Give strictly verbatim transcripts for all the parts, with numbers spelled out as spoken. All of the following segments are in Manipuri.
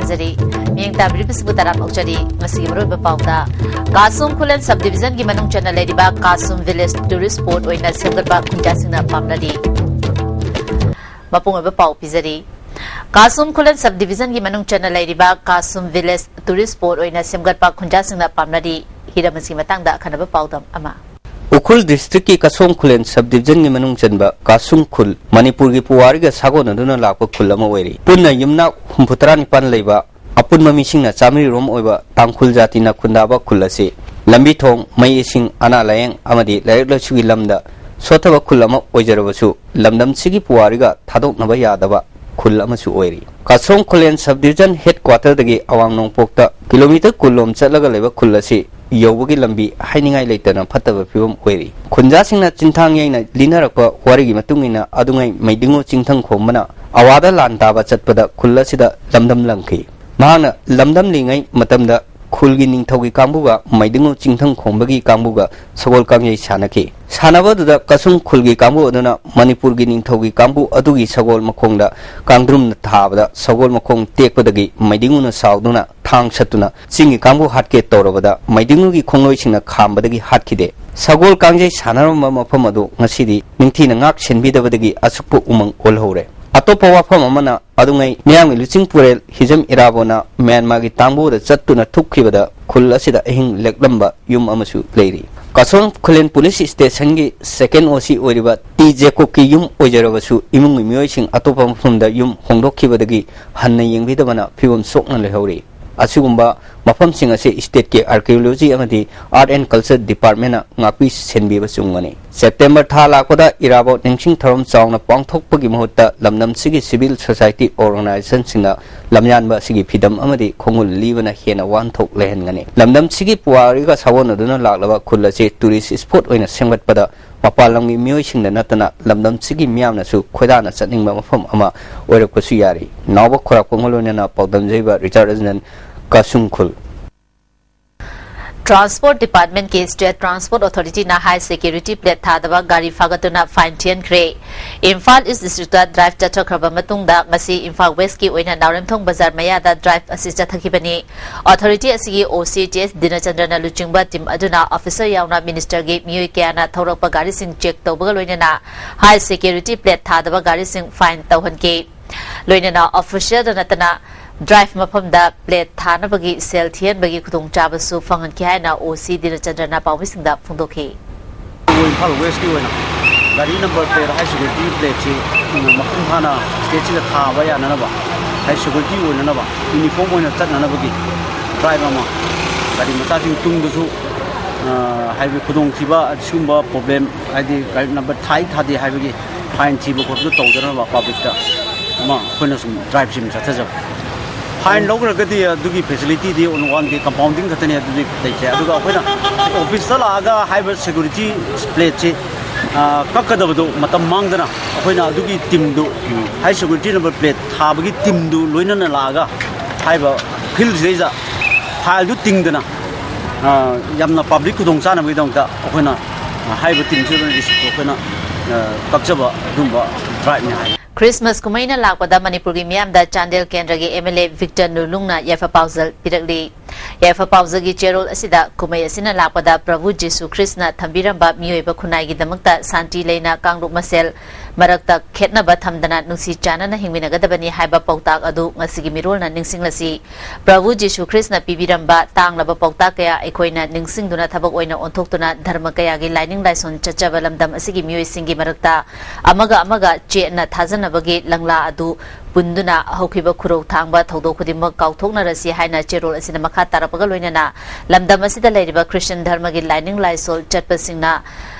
ꯄꯥꯝꯖꯔꯤ꯫ ꯃꯤꯠꯌꯦꯡ ꯇꯥꯕꯤꯔꯤꯕꯁꯤꯕꯨ ꯇꯔꯥꯝꯅ ꯑꯣꯛꯆꯔꯤ꯫ ꯉꯁꯤꯒꯤ ꯃꯔꯨꯑꯣꯏꯕ ꯄꯥꯎꯗ, ꯀꯥꯁꯨꯝ ꯈꯨꯂꯦꯟ ꯁꯕ ꯗꯤꯕꯤꯖꯟꯒꯤ ꯃꯅꯨꯡ ꯆꯟꯅ ꯂꯩꯔꯤꯕ ꯀꯥꯁꯨꯝ ꯚꯤꯂꯦꯖ ꯇꯨꯔꯤꯁ ꯁ꯭ꯄꯣꯠ ꯑꯣꯏꯅ ꯁꯦꯝꯒꯠꯄ ꯈꯨꯟꯖꯥꯁꯤꯡꯅ ꯄꯥꯝꯅꯔꯤ꯫ ꯃꯄꯨꯡ ꯑꯣꯏꯕ ꯄꯥꯎ ꯄꯤꯖꯔꯤ꯫ ꯀꯥꯁꯨꯝ ꯈꯨꯂꯦꯟ ꯁꯕ ꯗꯤꯕꯤꯖꯟꯒꯤ ꯃꯅꯨꯡ ꯆꯟꯅ ꯂꯩꯔꯤꯕ ꯀꯥꯁꯨꯝ ꯚꯤꯂꯦꯖ ꯇꯨꯔꯤꯁ ꯁ꯭ꯄꯣꯠ ꯑꯣꯏꯅ ꯁꯦꯝꯒꯠꯄ ꯈꯨꯟꯖꯥꯁꯤꯡꯅ ꯄꯥꯝꯅꯔꯤ꯫ ꯍꯤꯔꯝ ꯑꯁꯤꯒꯤ ꯃꯇꯥꯡꯗ ꯑꯈꯟꯅꯕ ꯄꯥꯎꯗꯝ ꯑꯃ꯫ ꯎꯈ꯭ꯔꯨꯜ ꯗꯤꯁꯇ꯭ꯔꯤꯛꯀꯤ ꯀꯁꯣꯝ ꯈꯨꯂꯦꯟ ꯁꯕ ꯗꯤꯕꯤꯖꯟꯒꯤ ꯃꯅꯨꯡ ꯆꯟꯕ ꯀꯥꯁꯨꯝ ꯈꯨꯜ ꯃꯅꯤꯄꯨꯔꯒꯤ ꯄꯨꯋꯥꯔꯤꯒ ꯁꯥꯒꯣꯟꯅꯗꯨꯅ ꯂꯥꯛꯄ ꯈꯨꯜ ꯑꯃ ꯑꯣꯏꯔꯤ꯫ ꯄꯨꯟꯅ ꯌꯨꯝꯅꯥꯛ ꯍꯨꯝꯐꯨꯇꯔꯥ ꯅꯤꯄꯥꯟ ꯂꯩꯕ ꯑꯄꯨꯟꯕ ꯃꯤꯁꯤꯡꯅ ꯆꯥꯃꯔꯤ ꯔꯣꯝ ꯑꯣꯏꯕ ꯇꯥꯡꯈꯨꯜ ꯖꯥꯇꯤꯅ ꯈꯨꯟꯗꯥꯕ ꯈꯨꯜ ꯑꯁꯤ ꯂꯝꯕꯤ ꯊꯣꯡ, ꯃꯩ ꯏꯁꯤꯡ, ꯑꯅꯥ ꯂꯥꯌꯦꯡ ꯑꯃꯗꯤ ꯂꯥꯏꯔꯤꯛ ꯂꯥꯏꯁꯨꯒꯤ ꯂꯝꯗ ꯁꯣꯠꯊꯕ ꯈꯨꯜ ꯑꯃ ꯑꯣꯏꯖꯔꯕꯁꯨ, ꯂꯝꯗꯝꯁꯤꯒꯤ ꯄꯨꯋꯥꯔꯤꯒ ꯊꯥꯗꯣꯛꯅꯕ ꯌꯥꯗꯕ ꯈꯨꯜ ꯑꯃꯁꯨ ꯑꯣꯏꯔꯤ꯫ ꯀꯁꯣꯝ ꯈꯨꯂꯦꯟ ꯁꯕ ꯗꯤꯕꯤꯖꯟ ꯍꯦꯗ ꯀ꯭ꯋꯥꯇꯔꯗꯒꯤ ꯑꯋꯥꯡ ꯅꯣꯡꯄꯣꯛꯇ ꯀꯤꯂꯣꯃꯤꯇꯔ ꯀꯨꯟ ꯂꯣꯝ ꯆꯠꯂꯒ ꯂꯩꯕ ꯈꯨꯜ ꯑꯁꯤ ꯌꯧꯕꯒꯤ ꯂꯝꯕꯤ ꯍꯥꯏꯅꯤꯡꯉꯥꯏ ꯂꯩꯇꯅ ꯐꯠꯇꯕ ꯐꯤꯕꯝ ꯑꯣꯏꯔꯤ꯫ ꯈꯨꯟꯖꯥꯁꯤꯡꯅ ꯆꯤꯟꯊꯥꯡ ꯌꯩꯅ ꯂꯤꯅꯔꯛꯄ ꯋꯥꯔꯤꯒꯤ ꯃꯇꯨꯡ ꯏꯟꯅ, ꯑꯗꯨꯉꯩ ꯃꯩꯗꯤꯡꯉꯨ ꯆꯤꯡꯊꯪ ꯈꯣꯝꯕꯅ ꯑꯋꯥꯗ ꯂꯥꯟ ꯇꯥꯕ ꯆꯠꯄꯗ ꯈꯨꯜ ꯑꯁꯤꯗ ꯂꯝꯗꯝ ꯂꯪꯈꯤ꯫ ꯃꯍꯥꯛꯅ ꯂꯝꯗꯝꯂꯤꯉꯩ ꯃꯇꯝꯗ ꯈꯨꯜꯒꯤ ꯅꯤꯡꯊꯧꯒꯤ ꯀꯥꯡꯕꯨꯒ ꯃꯩꯗꯤꯡꯉꯨ ꯆꯤꯡꯊꯪ ꯈꯣꯝꯕꯒꯤ ꯀꯥꯡꯕꯨꯒ ꯁꯒꯣꯜ ꯀꯥꯡꯖꯩ ꯁꯥꯟꯅꯈꯤ꯫ ꯁꯥꯟꯅꯕ ꯑꯗꯨꯗ ꯀꯁꯨꯡ ꯈꯨꯜꯒꯤ ꯀꯥꯡꯕꯨ ꯑꯗꯨꯅ ꯃꯅꯤꯄꯨꯔꯒꯤ ꯅꯤꯡꯊꯧꯒꯤ ꯀꯥꯡꯕꯨ ꯑꯗꯨꯒꯤ ꯁꯒꯣꯜ ꯃꯈꯣꯡꯗ ꯀꯥꯡꯗ꯭ꯔꯨꯝꯅ ꯊꯥꯕꯗ ꯁꯒꯣꯜ ꯃꯈꯣꯡ ꯇꯦꯛꯄꯗꯒꯤ ꯃꯩꯗꯤꯡꯉꯨꯅ ꯁꯥꯎꯗꯨꯅ ꯊꯥꯡ ꯁꯠꯇꯨꯅ ꯆꯤꯡꯒꯤ ꯀꯥꯡꯕꯨ ꯍꯥꯠꯀꯦ ꯇꯧꯔꯕꯗ ꯃꯩꯗꯤꯡꯉꯨꯒꯤ ꯈꯣꯡꯂꯣꯏꯁꯤꯡꯅ ꯈꯥꯝꯕꯗꯒꯤ ꯍꯥꯠꯈꯤꯗꯦ꯫ ꯁꯒꯣꯜ ꯀꯥꯡꯖꯩ ꯁꯥꯟꯅꯔꯝꯕ ꯃꯐꯝ ꯑꯗꯨ ꯉꯁꯤꯗꯤ ꯅꯤꯡꯊꯤꯅ ꯉꯥꯛ ꯁꯦꯟꯕꯤꯗꯕꯗꯒꯤ ꯑꯁꯨꯛꯄ ꯎꯃꯪ ꯑꯣꯜꯍꯧꯔꯦ꯫ ꯑꯇꯣꯞꯄ ꯋꯥꯐꯝ ꯑꯃꯅ, ꯑꯗꯨꯉꯩ ꯃꯤꯌꯥꯝꯒꯤ ꯂꯨꯆꯤꯡ ꯄꯨꯔꯦꯜ ꯍꯤꯖꯝ ꯏꯔꯥꯕꯣꯠꯅ ꯃ꯭ꯌꯥꯟꯃꯥꯔꯒꯤ ꯇꯥꯡꯕꯨꯗ ꯆꯠꯇꯨꯅ ꯊꯨꯞꯈꯤꯕꯗ ꯈꯨꯜ ꯑꯁꯤꯗ ꯑꯍꯤꯡ ꯂꯦꯛꯂꯝꯕ ꯌꯨꯝ ꯑꯃꯁꯨ ꯂꯩꯔꯤ꯫ ꯀꯁꯣꯜ ꯈꯨꯂꯦꯟ ꯄꯨꯂꯤꯁ ꯁ꯭ꯇꯦꯁꯟꯒꯤ ꯁꯦꯀꯦꯟ ꯑꯣ ꯁꯤ ꯑꯣꯏꯔꯤꯕ ꯇꯤ ꯖꯦꯀꯣꯕꯀꯤ ꯌꯨꯝ ꯑꯣꯏꯖꯔꯕꯁꯨ, ꯏꯃꯨꯡꯒꯤ ꯃꯤꯑꯣꯏꯁꯤꯡ ꯑꯇꯣꯞꯄ ꯃꯐꯝꯗ ꯌꯨꯝ ꯍꯣꯡꯗꯣꯛꯈꯤꯕꯗꯒꯤ ꯍꯟꯅ ꯌꯦꯡꯕꯤꯗꯕꯅ ꯐꯤꯕꯝ ꯁꯣꯛꯅ ꯂꯩꯍꯧꯔꯤ꯫ ꯑꯁꯤꯒꯨꯝꯕ ꯃꯐꯝꯁꯤꯡ ꯑꯁꯤ ꯁ꯭ꯇꯦꯠꯀꯤ ꯑꯥꯔꯀꯤꯑꯣꯂꯣꯖꯤ ꯑꯃꯗꯤ ꯑꯥꯔꯠ ꯑꯦꯟ ꯀꯜꯆꯔ ꯗꯤꯄꯥꯔꯠꯃꯦꯟꯅ ꯉꯥꯛꯄꯤ ꯁꯦꯟꯕꯤꯕ ꯆꯨꯝꯒꯅꯤ꯫ ꯁꯦꯞꯇꯦꯝꯕꯔ ꯊꯥ ꯂꯥꯛꯄꯗ ꯏꯔꯥꯕꯣꯠ ꯅꯤꯡꯁꯤꯡ ꯊꯧꯔꯝ ꯆꯥꯎꯅ ꯄꯥꯡꯊꯣꯛꯄꯒꯤ ꯃꯍꯨꯠꯇ ꯂꯝꯗꯝꯁꯤꯒꯤ ꯁꯤꯚꯤꯜ ꯁꯣꯁꯥꯏꯇꯤ ꯑꯣꯔꯒꯅꯥꯏꯖꯦꯁꯟꯁꯤꯡꯅ ꯂꯝꯌꯥꯟꯕ ꯑꯁꯤꯒꯤ ꯐꯤꯗꯝ ꯑꯃꯗꯤ ꯈꯣꯡꯒꯨꯜ ꯂꯤꯕꯅ ꯍꯦꯟꯅ ꯋꯥꯍꯟꯊꯣꯛ ꯂꯩꯍꯟꯒꯅꯤ꯫ ꯂꯝꯗꯝꯁꯤꯒꯤ ꯄꯨꯋꯥꯔꯤꯒ ꯁꯥꯒꯣꯟꯅꯗꯨꯅ ꯂꯥꯛꯂꯕ ꯈꯨꯜ ꯑꯁꯤ ꯇꯨꯔꯤꯁ ꯁ꯭ꯄꯣꯠ ꯑꯣꯏꯅ ꯁꯦꯝꯒꯠꯄꯗ ꯃꯄꯥꯟ ꯂꯝꯒꯤ ꯃꯤꯑꯣꯏꯁꯤꯡꯗ ꯅꯠꯇꯅ ꯂꯝꯗꯝꯁꯤꯒꯤ ꯃꯤꯌꯥꯝꯅꯁꯨ ꯈꯣꯏꯗꯥꯅ ꯆꯠꯅꯤꯡꯕ ꯃꯐꯝ ꯑꯃ ꯑꯣꯏꯔꯛꯄꯁꯨ ꯌꯥꯔꯤ꯫ ꯅꯥꯎꯕ ꯈꯣꯔꯥꯛꯄꯝꯒ ꯂꯣꯏꯅꯅ ꯄꯥꯎꯗꯝꯖꯩꯕ ꯔꯤꯆꯥꯔꯗ ꯔꯟꯖꯟ, ꯀꯥꯁꯨꯡ ꯈꯨꯜ꯫ Transport Department ꯀꯤ State Transport Authority ꯅ high security plate ꯊꯥꯗꯕ ꯒꯥꯔꯤ ꯐꯥꯒꯠꯇꯨꯅ fine ꯊꯤꯍꯟꯈ꯭ꯔꯦ꯫ ꯏꯝꯐꯥꯜ East District ꯇ drive ꯆꯠꯊꯈ꯭ꯔꯕ ꯃꯇꯨꯡꯗ ꯉꯁꯤ ꯏꯝꯐꯥꯜ West ꯀꯤ ꯑꯣꯏꯅ ꯅꯥꯎꯔꯦꯝꯊꯣꯡ ꯕꯖꯥꯔ ꯃꯌꯥꯗ drive ꯑꯁꯤ ꯆꯠꯊꯈꯤꯕꯅꯤ꯫ Authority ꯑꯁꯤꯒꯤ O C T S ꯗꯤꯅꯆꯟꯗ꯭ꯔꯅ ꯂꯨꯆꯤꯡꯕ team ꯑꯗꯨꯅ officer ꯌꯥꯎꯅ minister ꯒꯤ ꯃꯤꯑꯣꯏ ꯀꯌꯥꯅ ꯊꯧꯔꯛꯄ ꯒꯥꯔꯤꯁꯤꯡ check ꯇꯧꯕꯒ ꯂꯣꯏꯅꯅ high security plate ꯊꯥꯗꯕ ꯒꯥꯔꯤꯁꯤꯡ fine ꯇꯧꯍꯟꯈꯤ꯫ ꯂꯣꯏꯅꯅ official ꯗ ꯅꯠꯇꯅ drive ꯃꯐꯝꯗ plate ꯊꯥꯅꯕꯒꯤ ꯁꯦꯜ ꯊꯤꯍꯟꯕꯒꯤ ꯈꯨꯗꯣꯡꯆꯥꯕꯁꯨ ꯐꯪꯍꯟꯈꯤ ꯍꯥꯏꯅ O C ꯗꯤꯅꯆꯟꯗ꯭ꯔꯅ ꯄꯥꯎꯃꯤꯁꯤꯡꯗ ꯐꯣꯡꯗꯣꯛꯈꯤ꯫ ꯏꯝꯐꯥꯜ West ꯀꯤ ꯑꯣꯏꯅ ꯒꯥꯔꯤ number plate, high security plate ꯁꯤ ꯃꯄꯨꯡ ꯐꯥꯅ state ꯁꯤꯗ ꯊꯥꯕ ꯌꯥꯅꯅꯕ, high security ꯑꯣꯏꯅꯅꯕ, uniform ꯑꯣꯏꯅ ꯆꯠꯅꯅꯕꯒꯤ drive ꯑꯃ, ꯒꯥꯔꯤ ꯃꯆꯥꯁꯤꯡ ꯇꯨꯡꯗꯁꯨ, ꯑ, ꯍꯥꯏꯕꯗꯤ ꯈꯨꯗꯣꯡꯊꯤꯕ ꯑꯁꯤꯒꯨꯝꯕ problem, ꯍꯥꯏꯗꯤ ꯒꯥꯔꯤ number ꯊꯥꯏ ꯊꯥꯗꯦ ꯍꯥꯏꯕꯒꯤ fine ꯊꯤꯕ ꯈꯣꯠꯄꯗꯨ ꯇꯧꯗꯅꯕ public ꯇ ꯑꯃ ꯑꯩꯈꯣꯏꯅ ꯁꯨꯝ drive ꯁꯤ ꯑꯃ ꯆꯠꯊꯖꯕ꯫ Fine ꯂꯧꯈ꯭ꯔꯒꯗꯤ ꯑꯗꯨꯒꯤ facility D on one day compounding ꯈꯛꯇꯅꯤ, ꯑꯗꯨꯗꯤ ꯂꯩꯇ꯭ꯔꯦ꯫ ꯑꯗꯨꯒ ꯑꯩꯈꯣꯏꯅ office ꯇ ꯂꯥꯛꯑꯒ ꯍꯥꯏꯔꯤꯕ security plate ꯁꯤ, ꯑ, ꯀꯛꯀꯗꯕꯗꯨ ꯃꯇꯝ ꯃꯥꯡꯗꯅ ꯑꯩꯈꯣꯏꯅ ꯑꯗꯨꯒꯤ team ꯗꯨ, high security number plate ꯊꯥꯕꯒꯤ team ꯗꯨ ꯂꯣꯏꯅꯅ ꯂꯥꯛꯑꯒ ꯍꯥꯏꯔꯤꯕ field ꯁꯤꯗꯩꯗ file ꯗꯨ ꯇꯤꯡꯗꯅ, ꯑ, ꯌꯥꯝꯅ public ꯈꯨꯗꯣꯡ ꯆꯥꯅꯕꯒꯤꯗꯃꯛꯇ ꯑꯩꯈꯣꯏꯅ, ꯑ, ꯍꯥꯏꯔꯤꯕ team ꯁꯤꯗ receipt ꯇꯨ ꯑꯩꯈꯣꯏꯅ, ꯑ, ꯀꯛꯆꯕ ꯑꯗꯨꯒꯨꯝꯕ drive ꯅꯤ ꯍꯥꯏ꯫ Christmas ꯀꯨꯝꯍꯩꯅ ꯂꯥꯛꯄꯗ ꯃꯅꯤꯄꯨꯔꯒꯤ ꯃꯤꯌꯥꯝꯗ ꯆꯥꯟꯗꯦꯜ ꯀꯦꯟꯗ꯭ꯔꯒꯤ M L A Victor ꯅꯨꯔꯂꯨꯡꯅ ꯌꯥꯏꯐ ꯄꯥꯎꯖꯦꯜ ꯄꯤꯔꯛꯂꯤ꯫ ꯌꯥꯏꯐ ꯄꯥꯎꯖꯦꯜꯒꯤ ꯆꯦꯔꯣꯜ ꯑꯁꯤꯗ ꯀꯨꯝꯍꯩ ꯑꯁꯤꯅ ꯂꯥꯛꯄꯗ ꯄ꯭ꯔꯚꯨ ꯖꯤꯁꯨ ꯈ꯭ꯔꯤꯁꯅ ꯊꯝꯕꯤꯔꯝꯕ ꯃꯤꯑꯣꯏꯕ ꯈꯨꯟꯅꯥꯏꯒꯤꯗꯃꯛꯇ ꯁꯥꯟꯇꯤ ꯂꯩꯅ ꯀꯥꯡꯂꯨꯞ ꯃꯁꯦꯜ ꯃꯔꯛꯇ ꯈꯦꯠꯅꯕ ꯊꯝꯗꯅ ꯅꯨꯡꯁꯤ ꯆꯥꯟꯅꯅ ꯍꯤꯡꯃꯤꯟꯅꯒꯗꯕꯅꯤ ꯍꯥꯏꯕ ꯄꯥꯎꯇꯥꯛ ꯑꯗꯨ ꯉꯁꯤꯒꯤ ꯃꯤꯔꯣꯜꯅ ꯅꯤꯡꯁꯤꯡꯂꯁꯤ꯫ ꯄ꯭ꯔꯚꯨ ꯖꯤꯁꯨ ꯈ꯭ꯔꯤꯁꯅ ꯄꯤꯕꯤꯔꯝꯕ ꯇꯥꯡꯂꯕ ꯄꯥꯎꯇꯥꯛ ꯀꯌꯥ ꯑꯩꯈꯣꯏꯅ ꯅꯤꯡꯁꯤꯡꯗꯨꯅ ꯊꯕꯛ ꯑꯣꯏꯅ ꯑꯣꯟꯊꯣꯛꯇꯨꯅ ꯙꯔꯃ ꯀꯌꯥꯒꯤ ꯂꯥꯏꯅꯤꯡ ꯂꯥꯏꯁꯣꯟ ꯆꯠꯆꯕ ꯂꯝꯗꯝ ꯑꯁꯤꯒꯤ ꯃꯤꯑꯣꯏꯁꯤꯡꯒꯤ ꯃꯔꯛꯇ ꯑꯃꯒ ꯑꯃꯒ ꯆꯦꯠꯅ ꯊꯥꯖꯅꯕꯒꯤ ꯂꯪꯂꯥ ꯑꯗꯨ ꯄꯨꯟꯗꯨꯅ ꯍꯧꯈꯤꯕ ꯈꯨꯔꯧ ꯊꯥꯡꯕ ꯊꯧꯗꯣꯛ ꯈꯨꯗꯤꯡꯃꯛ ꯀꯥꯎꯊꯣꯛꯅꯔꯁꯤ ꯍꯥꯏꯅ ꯆꯦꯔꯣꯜ ꯑꯁꯤꯅ ꯃꯈꯥ ꯇꯥꯔꯛꯄꯒ ꯂꯣꯏꯅꯅ ꯂꯝꯗꯝ ꯑꯁꯤꯗ ꯂꯩꯔꯤꯕ Christian ꯙꯔꯃꯒꯤ ꯂꯥꯏꯅꯤꯡ ꯂꯥꯏꯁꯣꯜ ꯆꯠꯄꯁꯤꯡꯅ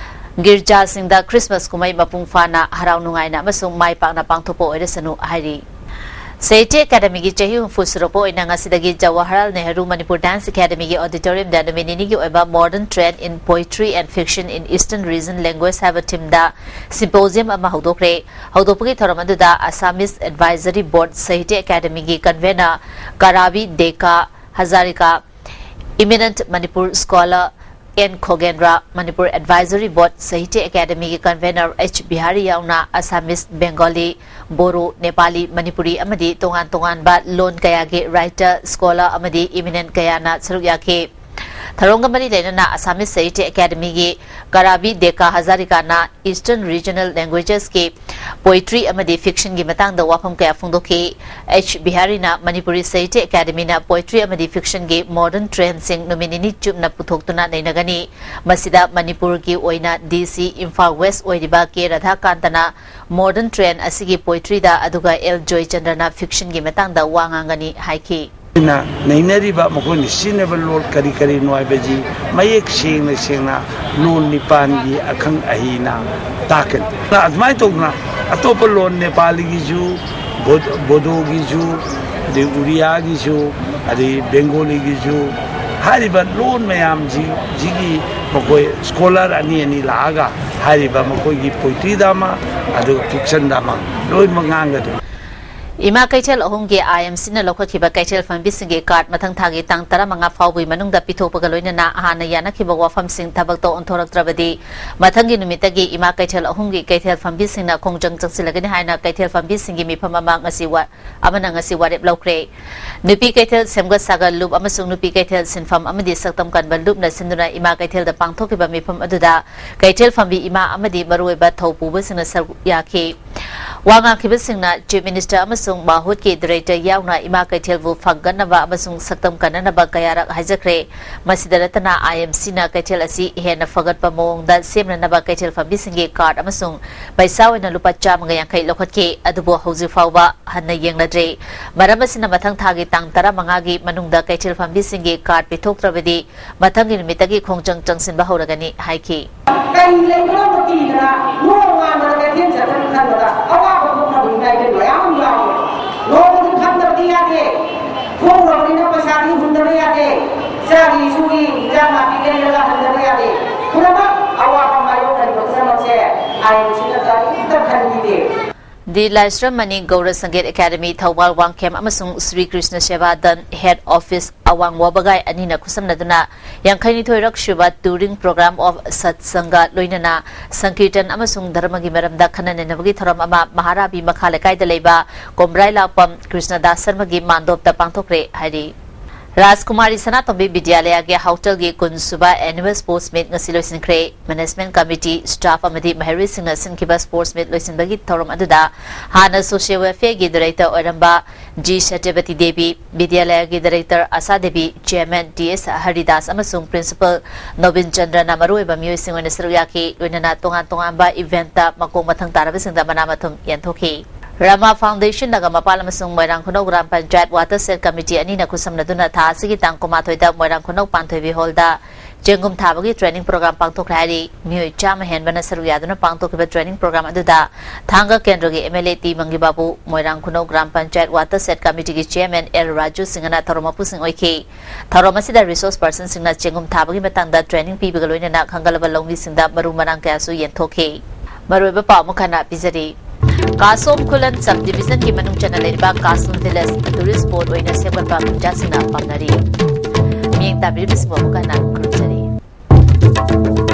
ꯒꯤꯔꯖꯥꯁꯤꯡꯗ Christmas ꯀꯨꯝꯍꯩ ꯃꯄꯨꯡ ꯐꯥꯅ, ꯍꯔꯥꯎ ꯅꯨꯡꯉꯥꯏꯅ ꯑꯃꯁꯨꯡ ꯃꯥꯏ ꯄꯥꯛꯅ ꯄꯥꯡꯊꯣꯛꯄ ꯑꯣꯏꯔꯁꯅꯨ ꯍꯥꯏꯔꯤ꯫ ꯁꯥꯍꯤꯇ꯭ꯌ ꯑꯦꯀꯥꯗꯃꯤꯒꯤ ꯆꯍꯤ ꯍꯨꯝꯐꯨ ꯁꯨꯔꯛꯄ ꯑꯣꯏꯅ ꯉꯁꯤꯗꯒꯤ ꯖꯋꯥꯍꯔꯂꯥꯜ ꯅꯦꯍꯔꯨ ꯃꯅꯤꯄꯨꯔ Dance Academy ꯒꯤ auditorium ꯗ ꯅꯨꯃꯤꯠ ꯅꯤꯅꯤꯒꯤ ꯑꯣꯏꯕ Modern Trend in Poetry and Fiction in Eastern Region Language ꯍꯥꯏꯕ theme ꯗ symposium ꯑꯃ ꯍꯧꯗꯣꯛꯈ꯭ꯔꯦ꯫ ꯍꯧꯗꯣꯛꯄꯒꯤ ꯊꯧꯔꯝ ꯑꯗꯨꯗ Assamese Advisory Board, ꯁꯥꯍꯤꯇ꯭ꯌ ꯑꯦꯀꯥꯗꯃꯤꯒꯤ convener ꯀꯥꯔꯥꯕꯤ ꯗꯦꯀꯥ Hazarika, Eminent Manipur Scholar N Khogendra, Manipur Advisory Board Sahitya Academy ꯒꯤ convener H Bihari ꯌꯥꯎꯅ Assamese, Bengali, Boro, Nepali, Manipuri ꯑꯃꯗꯤ ꯇꯣꯉꯥꯟ ꯇꯣꯉꯥꯟꯕ ꯂꯣꯟ ꯀꯌꯥꯒꯤ writer, scholar ꯑꯃꯗꯤ eminent ꯀꯌꯥꯅ ꯁꯔꯨꯛ ꯌꯥꯈꯤ꯫ ꯊꯧꯔꯝꯒ ꯃꯔꯤ ꯂꯩꯅꯅ Assamese Sahitya Academy ꯒꯤ Karabi Deka Hazarika ꯅ Eastern Regional Languages ꯀꯤ poetry ꯑꯃꯗꯤ fiction ꯒꯤ ꯃꯇꯥꯡꯗ ꯋꯥꯐꯝ ꯀꯌꯥ ꯐꯣꯡꯗꯣꯛꯈꯤ꯫ H Bihari ꯅ Manipuri Sahitya Academy ꯅ poetry ꯑꯃꯗꯤ fiction ꯒꯤ modern trend ꯁꯤꯡ ꯅꯨꯃꯤꯠ ꯅꯤꯅꯤ ꯆꯨꯞꯅ ꯄꯨꯊꯣꯛꯇꯨꯅ ꯅꯩꯅꯒꯅꯤ꯫ ꯃꯁꯤꯗ ꯃꯅꯤꯄꯨꯔꯒꯤ ꯑꯣꯏꯅ D C ꯏꯝꯐꯥꯜ West ꯑꯣꯏꯔꯤꯕ ꯀꯦ ꯔꯥꯙꯥꯀꯥꯟꯇꯅ modern trend ꯑꯁꯤꯒꯤ poetry ꯗ, ꯑꯗꯨꯒ ꯑꯦꯜ ꯖꯣꯏꯆꯟꯗ꯭ꯔꯅ fiction ꯒꯤ ꯃꯇꯥꯡꯗ ꯋꯥ ꯉꯥꯡꯒꯅꯤ ꯍꯥꯏꯈꯤ꯫ ꯑꯩꯅ ꯅꯩꯅꯔꯤꯕ ꯃꯈꯣꯏꯅ ꯁꯤꯖꯤꯟꯅꯕ ꯂꯣꯜ ꯀꯔꯤ ꯀꯔꯤꯅꯣ ꯍꯥꯏꯕꯁꯤ ꯃꯌꯦꯛ ꯁꯦꯡꯅ ꯁꯦꯡꯅ ꯂꯣꯜ ꯅꯤꯄꯥꯟꯒꯤ ꯑꯈꯪ ꯑꯍꯩꯅ ꯇꯥꯛꯀꯅꯤ꯫ ꯑꯗꯨꯃꯥꯏꯅ ꯇꯧꯗꯅ ꯑꯇꯣꯞꯄ ꯂꯣꯟ, ꯅꯦꯄꯥꯂꯤꯒꯤꯁꯨ, ꯕꯣ-, ꯕꯣꯗꯣꯒꯤꯁꯨ, ꯑꯗꯩ ꯎꯔꯤꯌꯥꯒꯤꯁꯨ, ꯑꯗꯩ ꯕꯦꯡꯒꯣꯂꯤꯒꯤꯁꯨ, ꯍꯥꯏꯔꯤꯕ ꯂꯣꯟ ꯃꯌꯥꯝꯁꯤ, ꯁꯤꯒꯤ ꯃꯈꯣꯏ scholar ꯑꯅꯤ ꯑꯅꯤ ꯂꯥꯛꯑꯒ ꯍꯥꯏꯔꯤꯕ ꯃꯈꯣꯏꯒꯤ poetry ꯗ ꯑꯃ, ꯑꯗꯨꯒ fiction ꯗ ꯑꯃ ꯂꯣꯏꯅꯃꯛ ꯉꯥꯡꯒꯗꯣꯏꯅꯤ꯫ ꯏꯃꯥ ꯀꯩꯊꯦꯜ ꯑꯍꯨꯝꯒꯤ I M C ꯅ ꯂꯧꯈꯠꯈꯤꯕ ꯀꯩꯊꯦꯜ ꯐꯝꯕꯤꯁꯤꯡꯒꯤ card ꯃꯊꯪ ꯊꯥꯒꯤ ꯇꯥꯡ ꯇꯔꯥꯃꯉꯥ ꯐꯥꯎꯕꯒꯤ ꯃꯅꯨꯡꯗ ꯄꯤꯊꯣꯛꯄꯒ ꯂꯣꯏꯅꯅ ꯍꯥꯟꯅ ꯌꯥꯅꯈꯤꯕ ꯋꯥꯐꯝꯁꯤꯡ ꯊꯕꯛꯇ ꯑꯣꯟꯊꯣꯔꯛꯇ꯭ꯔꯕꯗꯤ ꯃꯊꯪꯒꯤ ꯅꯨꯃꯤꯠꯇꯒꯤ ꯏꯃꯥ ꯀꯩꯊꯦꯜ ꯑꯍꯨꯝꯒꯤ ꯀꯩꯊꯦꯜ ꯐꯝꯕꯤꯁꯤꯡꯅ ꯈꯣꯡꯖꯪ ꯆꯪꯁꯤꯜꯂꯒꯅꯤ ꯍꯥꯏꯅ ꯀꯩꯊꯦꯜ ꯐꯝꯕꯤꯁꯤꯡꯒꯤ ꯃꯤꯐꯝ ꯑꯃ ꯉꯁꯤ ꯋꯥ-, ꯑꯃꯅ ꯉꯁꯤ ꯋꯥꯔꯦꯞ ꯂꯧꯈ꯭ꯔꯦ꯫ ꯅꯨꯄꯤ ꯀꯩꯊꯦꯜ ꯁꯦꯝꯒꯠ ꯁꯥꯒꯠ ꯂꯨꯞ ꯑꯃꯁꯨꯡ ꯅꯨꯄꯤ ꯀꯩꯊꯦꯜ ꯁꯤꯟꯐꯝ ꯑꯃꯗꯤ ꯁꯛꯇꯝ ꯀꯟꯕ ꯂꯨꯞꯅ ꯁꯤꯟꯗꯨꯅ ꯏꯃꯥ ꯀꯩꯊꯦꯜꯗ ꯄꯥꯡꯊꯣꯛꯈꯤꯕ ꯃꯤꯐꯝ ꯑꯗꯨꯗ ꯀꯩꯊꯦꯜ ꯐꯝꯕꯤ ꯏꯃꯥ ꯑꯃꯗꯤ ꯃꯔꯨꯑꯣꯏꯕ ꯊꯧ ꯄꯨꯕꯁꯤꯡꯅ ꯁꯔꯨꯛ ꯌꯥꯈꯤ꯫ ꯋꯥ ꯉꯥꯡꯈꯤꯕꯁꯤꯡꯅ Chief Minister ꯑꯃꯁꯨꯡ ꯃꯍꯨꯠꯀꯤ Director ꯌꯥꯎꯅ ꯏꯃꯥ ꯀꯩꯊꯦꯜꯕꯨ ꯐꯒꯠꯅꯕ ꯑꯃꯁꯨꯡ ꯁꯛꯇꯝ ꯀꯟꯅꯅꯕ ꯀꯌꯥꯔꯛ ꯍꯥꯏꯖꯈ꯭ꯔꯦ꯫ ꯃꯁꯤꯗ ꯅꯠꯇꯅ, I M C ꯅ ꯀꯩꯊꯦꯜ ꯑꯁꯤ ꯍꯦꯟꯅ ꯐꯒꯠꯄ ꯃꯑꯣꯡꯗ ꯁꯦꯝꯅꯅꯕ ꯀꯩꯊꯦꯜ ꯐꯝꯕꯤꯁꯤꯡꯒꯤ card ꯑꯃꯁꯨꯡ ꯄꯩꯁꯥ ꯑꯣꯏꯅ ꯂꯨꯄꯥ ꯆꯥꯝꯃꯒ ꯌꯥꯡꯈꯩ ꯂꯧꯈꯠꯈꯤ, ꯑꯗꯨꯕꯨ ꯍꯧꯖꯤꯛ ꯐꯥꯎꯕ ꯍꯟꯅ ꯌꯦꯡꯂꯗ꯭ꯔꯤ꯫ ꯃꯔꯝ ꯑꯁꯤꯅ, ꯃꯊꯪ ꯊꯥꯒꯤ ꯇꯥꯡ ꯇꯔꯥꯃꯉꯥꯒꯤ ꯃꯅꯨꯡꯗ ꯀꯩꯊꯦꯜ ꯐꯝꯕꯤꯁꯤꯡꯒꯤ card ꯄꯤꯊꯣꯛꯇ꯭ꯔꯕꯗꯤ ꯃꯊꯪꯒꯤ ꯅꯨꯃꯤꯠꯇꯒꯤ ꯈꯣꯡꯖꯪ ꯆꯪꯁꯤꯟꯕ ꯍꯧꯔꯒꯅꯤ ꯍꯥꯏꯈꯤ꯫ ꯀꯔꯤ ꯂꯩꯕꯅꯣ ꯀꯤꯗꯅ ꯅꯣꯡ ꯉꯥꯟꯕꯗ ꯀꯩꯊꯦꯜ ꯆꯠꯄꯅꯤ ꯈꯟꯕꯗ ꯑꯋꯥꯕ ꯊꯣꯛꯅꯕꯒꯤ ꯃꯌꯥꯝ ꯌꯥꯎꯔꯦ꯫ ꯅꯣꯡꯃꯗꯤ ꯐꯪꯗꯕꯗꯤ ꯌꯥꯗꯦ꯫ ꯊꯣꯛꯎꯔꯕꯅꯤꯅ ꯄꯩꯁꯥꯗꯤ ꯍꯨꯟꯗꯕ ꯌꯥꯗꯦ꯫ ꯆꯥꯒꯤ ꯏꯁꯨꯒꯤ ꯏꯟꯖꯥꯡ ꯅꯥꯄꯤ ꯂꯩꯔꯒ ꯍꯟꯗꯕ ꯌꯥꯗꯦ꯫ ꯄꯨꯝꯅꯃꯛ ꯑꯋꯥꯕ ꯃꯥꯌꯣꯛꯅꯔꯤꯕ ꯄꯨꯝꯅꯃꯛꯁꯦ I M C ꯅ ꯀꯔꯤꯝꯇ ꯈꯟꯕꯤꯗꯦ꯫ ꯗꯤ ꯂꯥꯏꯁ꯭ꯔꯝ ꯃꯅꯤ ꯒꯧꯔ ꯁꯪꯒꯤꯠ ꯑꯦꯀꯥꯗꯃꯤ ꯊꯧꯕꯥꯜ ꯋꯥꯡꯈꯦꯝ ꯑꯃꯁꯨꯡ ꯁ꯭ꯔꯤ ꯀ꯭ꯔꯤꯁꯅ ꯁꯦꯕꯥ ꯗꯟ ꯍꯦꯗ ꯑꯣꯐꯤꯁ ꯑꯋꯥꯡ ꯋꯥꯕꯒꯥꯏ ꯑꯅꯤꯅ ꯈꯨꯠꯁꯝꯅꯗꯨꯅ ꯌꯥꯡꯈꯩꯅꯤꯊꯣꯏꯔꯛ ꯁꯨꯕ Touring Program of Satsanga ꯂꯣꯏꯅꯅ ꯁꯪꯀꯤꯔꯇꯟ ꯑꯃꯁꯨꯡ ꯙꯔꯃꯒꯤ ꯃꯔꯝꯗ ꯈꯟꯅ ꯅꯩꯅꯕꯒꯤ ꯊꯧꯔꯝ ꯑꯃ ꯃꯍꯥꯔꯥꯕꯤ ꯃꯈꯥ ꯂꯩꯀꯥꯏꯗ ꯂꯩꯕ ꯀꯣꯝꯕ꯭ꯔꯥꯏ ꯂꯥꯛꯄꯝ ꯀ꯭ꯔꯤꯁꯅꯗꯥꯁ ꯁꯔꯃꯒꯤ ꯃꯥꯟꯗꯣꯞꯇ ꯄꯥꯡꯊꯣꯛꯈ꯭ꯔꯦ ꯍꯥꯏꯔꯤ꯫ ꯔꯥꯖꯀꯨꯃꯥꯔꯤ ꯁꯅꯥꯇꯣꯝꯕꯤ ꯕꯤꯗ꯭ꯌꯥꯂꯌꯒꯤ ꯍꯥꯎꯇꯦꯜꯒꯤ ꯀꯨꯟ ꯁꯨꯕ Annual Sports Meet ꯉꯁꯤ ꯂꯣꯏꯁꯤꯟꯈ꯭ꯔꯦ꯫ Management Committee, staff ꯑꯃꯗꯤ ꯃꯍꯩꯔꯣꯏꯁꯤꯡꯅ ꯁꯤꯟꯈꯤꯕ Sports Meet ꯂꯣꯏꯁꯤꯟꯕꯒꯤ ꯊꯧꯔꯝ ꯑꯗꯨꯗ ꯍꯥꯟꯅ Social Welfareꯒꯤ Director ꯑꯣꯏꯔꯝꯕ ꯖꯤ ꯁꯇ꯭ꯌꯕꯇꯤ ꯗꯦꯕꯤ, ꯕꯤꯗ꯭ꯌꯥꯂꯌꯒꯤ Director ꯑꯁꯥ ꯗꯦꯕꯤ, Chairman ꯇꯤ ꯑꯦꯁ ꯍꯔꯤꯗꯥꯁ ꯑꯃꯁꯨꯡ Principal ꯅꯣꯕꯤꯟ ꯆꯟꯗ꯭ꯔꯅ ꯃꯔꯨꯑꯣꯏꯕ ꯃꯤꯑꯣꯏꯁꯤꯡ ꯑꯣꯏꯅ ꯁꯔꯨꯛ ꯌꯥꯈꯤ꯫ ꯂꯣꯏꯅꯅ ꯇꯣꯉꯥꯟ ꯇꯣꯉꯥꯟꯕ eventꯇ ꯃꯈꯣꯡ ꯃꯊꯪ ꯇꯥꯔꯕꯁꯤꯡꯗ ꯃꯅꯥ ꯃꯊꯨꯝ ꯌꯦꯟꯊꯣꯛꯈꯤ꯫ ꯔꯃꯥ Foundation ꯅꯒꯥꯃꯄꯥꯜ ꯑꯃꯁꯨꯡ ꯃꯣꯏꯔꯥꯡ ꯈꯨꯅꯧ ꯒ꯭ꯔꯥꯝ ꯄꯟꯆꯥꯌꯠ Watershed Committee ꯑꯅꯤꯅ ꯈꯨꯠꯁꯝꯅꯗꯨꯅ ꯊꯥ ꯑꯁꯤꯒꯤ ꯇꯥꯡ ꯀꯨꯟꯃꯥꯊꯣꯏꯗ ꯃꯣꯏꯔꯥꯡ ꯈꯨꯅꯧ ꯄꯥꯟꯊꯣꯏꯕꯤ ꯍꯣꯜꯗ ꯆꯦꯡꯒꯨꯝ ꯊꯥꯕꯒꯤ training program ꯄꯥꯡꯊꯣꯛꯈ꯭ꯔꯦ ꯍꯥꯏꯔꯤ꯫ ꯃꯤꯑꯣꯏ ꯆꯥꯝꯃ ꯍꯦꯟꯕꯅ ꯁꯔꯨꯛ ꯌꯥꯗꯨꯅ ꯄꯥꯡꯊꯣꯛꯈꯤꯕ training program ꯑꯗꯨꯗ ꯊꯥꯡꯒ ꯀꯦꯟꯗ꯭ꯔꯒꯤ ꯑꯦꯝ ꯑꯦꯜ ꯑꯦ ꯇꯤ ꯃꯪꯒꯤꯕꯥꯕꯨ, ꯃꯣꯏꯔꯥꯡ ꯈꯨꯅꯧ ꯒ꯭ꯔꯥꯝ ꯄꯟꯆꯥꯌꯠ Watershed Committeeꯒꯤ Chairman ꯑꯦꯜ ꯔꯥꯖꯨ ꯁꯤꯡꯍꯅ ꯊꯧꯔꯝ ꯃꯄꯨꯁꯤꯡ ꯑꯣꯏꯈꯤ꯫ ꯊꯧꯔꯝ ꯑꯁꯤꯗ resource personꯁꯤꯡꯅ ꯆꯦꯡꯒꯨꯝ ꯊꯥꯕꯒꯤ ꯃꯇꯥꯡꯗ training ꯄꯤꯕꯒ ꯂꯣꯏꯅꯅ ꯈꯪꯒꯠꯂꯕ ꯂꯧꯃꯤꯁꯤꯡꯗ ꯃꯔꯨ ꯃꯔꯥꯡ ꯀꯌꯥꯁꯨ ꯌꯦꯟꯊꯣꯛꯈꯤ꯫ ꯃꯔꯨꯑꯣꯏꯕ ꯄꯥꯎ ꯑꯃꯨꯛ ꯍꯟꯅ ꯄꯤꯖꯔꯤ꯫ ꯀꯥꯁꯣꯝ ꯈꯨꯂꯟ Sub Divisionꯒꯤ ꯃꯅꯨꯡ ꯆꯟꯅ ꯂꯩꯔꯤꯕ ꯀꯥꯁꯣꯝ Village tourist spot ꯑꯣꯏꯅ ꯁꯦꯝꯒꯠꯄ ꯃꯤꯖꯥꯁꯤꯡꯅ ꯄꯥꯝꯅꯔꯤ꯫ ꯃꯤꯠꯌꯦꯡ ꯇꯥꯕꯤꯔꯤꯕꯁꯤꯕꯨ ꯑꯃꯨꯛ ꯍꯟꯅ ꯈꯨꯔꯨꯝꯖꯔꯤ꯫